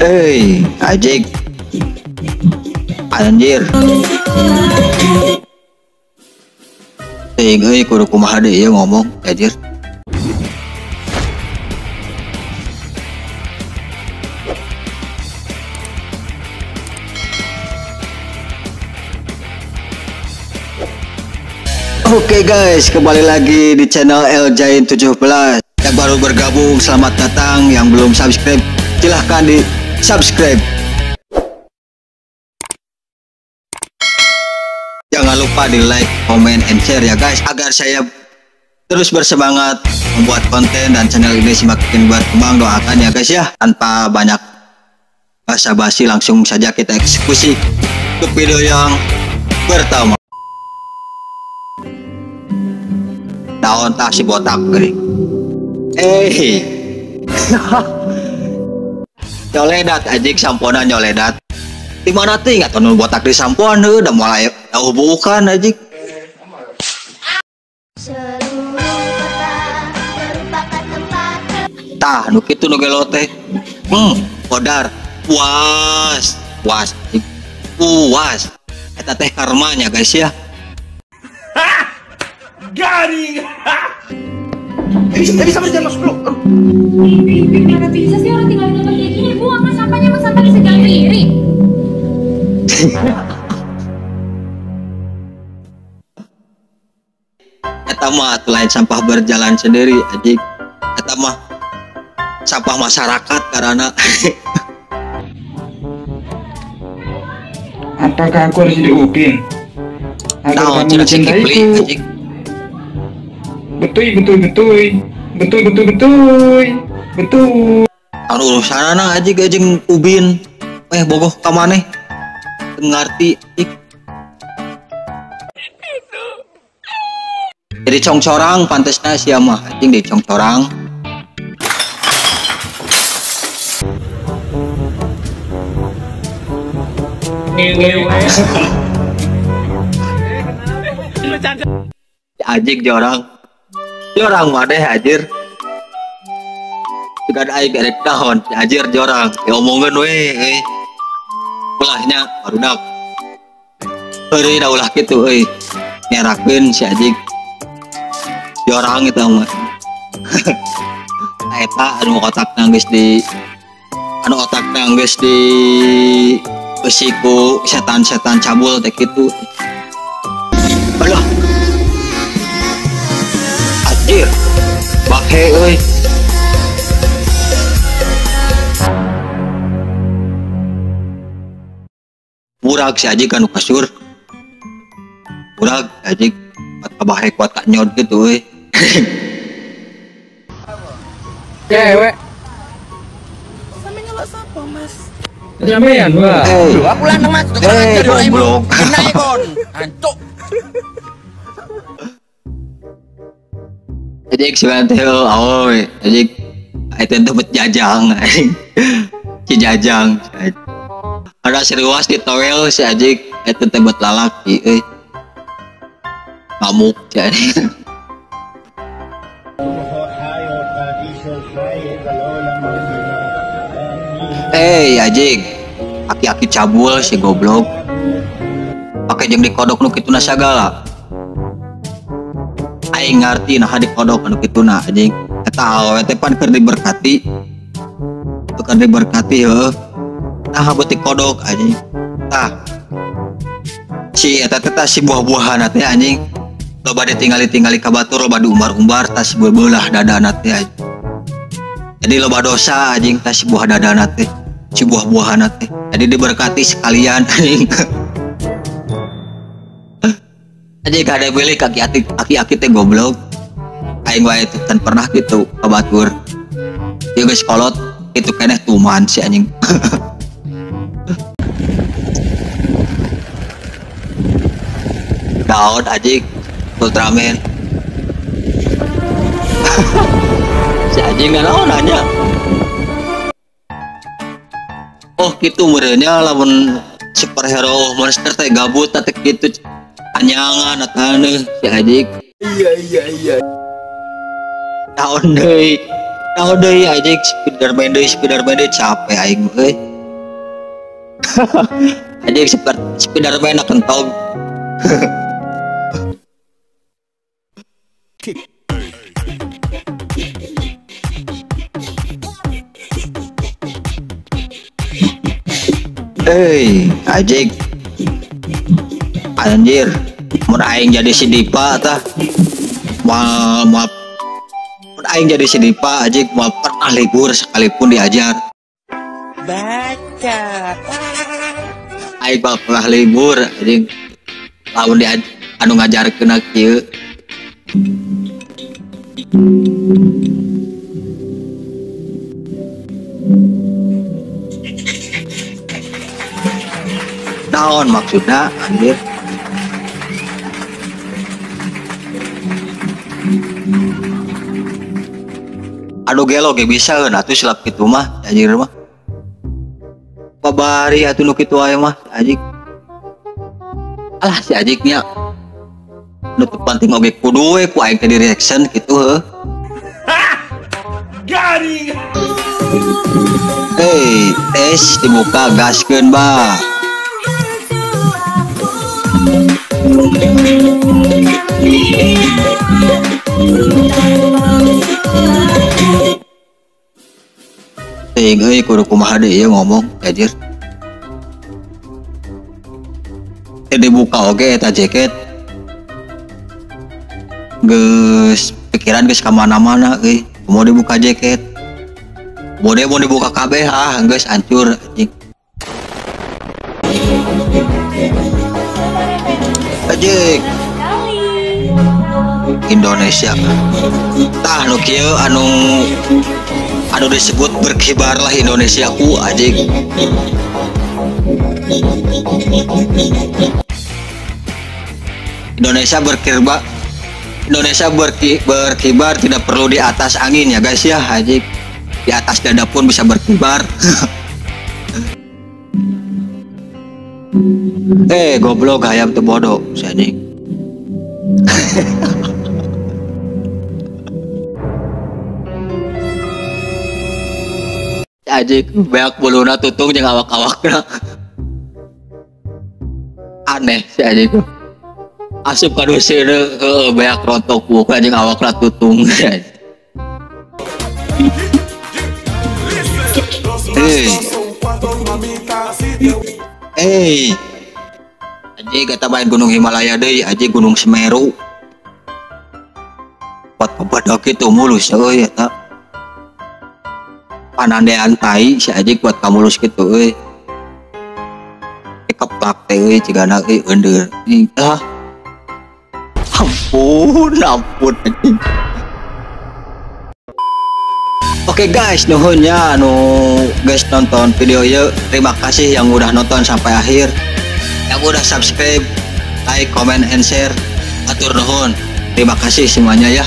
Hey, anjing. Anjir. Teuing euy kudu kumaha deui ieu ngomong, anjir. Oke guys, kembali lagi di channel Eljain 17. Yang baru bergabung selamat datang, yang belum subscribe silahkan di subscribe. Jangan lupa di like, comment, and share ya guys, agar saya terus bersemangat membuat konten dan channel ini semakin berkembang. Doakan ya guys ya. Tanpa banyak basa-basi, langsung saja kita eksekusi ke video yang pertama. Daun tah si botak geuning. Nyoledat anjing, sampona nyoledat. Di mana ting atuh nu botak di sampoan heuh, da moal aya bukan anjing. Tah nu kitu nu gelo teh. Kodar. Puas, puas, puas. Eta teh karmanya guys ya. Garing. Bisa berjalan masuk dulu. Mana bisa sih orang tinggal di tempat kayak gini, buang kan sampahnya, emang sampah bisa jalan sendiri. Eta mah lain sampah berjalan sendiri anjing. Eta mah sampah masyarakat karena. Apakah aku harus jadi Upin agar kamu mencintaiku? Betul betul betul betul betul betul betul. Anu urusanana anjing jeung Ubin bogoh ka maneh teu ngarti. Jadi congcorang pantesna sia mah anjing, di congcorang. Anjing jorang. Jorang maneh anjir. Juga ada aing erek naon, anjir jorang. Diomongkeun we euy. Ulahnya barudak. Heureuy da ulah kitu euy. Nyerakeun si anjing. Jorang eta mah. Eta anu otakna geus di anu otakna geus di besi ku setan-setan cabul teh kitu. Alah. Anjir. Bahe euy. Murag si anjing kan kasur. Murag anjing kuat kabahe kuat ka nyod gitu euy. Cewek. Sampe nyelok sapa, Mas? Sampean, Mbak. Lho, aku lanang, Mas. Goblok. Naik kon. Ancuk. Anjing sebenarnya teh aoi, anjing eta teh bet jajang anjing. Si jajang. Ada seriwas di towel si anjing eta teh bet lalaki euy. Ngamuk si anjing. Anjing, aki-aki cabul si goblok. Pake jeung dikodok nu kituna sagala. Aing ngarti nah dikodok anu kituna anjing. Eta awewe teh pan keur diberkati. Teu keur diberkati heuh. Tah beuti kodok anjing. Tah. Si eta teh si buah-buahan teh anjing. Loba ditinggali-tingali ka batur, loba diumbar-umbar tah si beulah dadana teh anjing. Jadi loba dosa anjing tah si buah dadana teh. Si buah-buahan teh. Jadi diberkati sekalian anjing. Anjing kada pilih aki-aki teh goblok. Aing wae teh can pernah gitu ka batur. Ieu geus kolot kitu keneh tuman si anjing. Daun anjing Ultraman. Si anjing naon nanya. Oh gitu merenya lamun superhero monster teh gabut teh kitu anyangan atane si anjing. Iya. Naon deui anjing Spiderman deui capek aing euy. Anjing Spiderman kentong. Hei, anjing. Anjir, mun aing jadi si Dipa tah. Moal mun aing jadi si Dipa anjing moal pernah libur sekalipun diajar. Baca. Aing moal pernah libur anjing. Lamun di anu ngajarkeun kieu. Naon maksudna anjir? Aduh gelo ge bisa atuh silap kitu mah anjir mah. Babari atuh nu kitu aya mah anjing. Alah si anjing nya. Nu teu penting oge kudu we ku aing teh di reaction kitu heuh. Garing. Hei, tes dibuka gaskeun ba. Ting euy kudu kumaha deui ieu ngomong anjir. Teu dibuka oge eta jaket. Geus pikiran geus ka mana-mana euy, mau dibuka jaket. Mau dibuka kabeh ah geus hancur anjing. Anjing. Indonesia. Tah nu kieu anu disebut berkibarlah Indonesia ku anjing. Indonesia berkibar tidak perlu di atas angin ya guys ya anjing. Di atas dada pun bisa berkibar. Goblok hayam teu bodoh si anjing. Anjing beak buluna tutung jeung awak-awakna. Aneh si anjing. Asup ka doseuna heueuh beak rontok buuk jeung awakna tutung. Hei. Hei. Anjing kata main Gunung Himalaya deui, anjing Gunung Semeru. Pot kebadak kitu mulus euy eta. Panandean tai si anjing buat kamulus kitu euy. Keplak teh euy cigana euy eundeur. Ah. Ampun, ampun anjing. Oke guys, nuhun ya anu guys nonton video ieu. Terima kasih yang udah nonton sampai akhir. Yang udah subscribe, like, comment, and share. Atur nuhun. Terima kasih semuanya ya.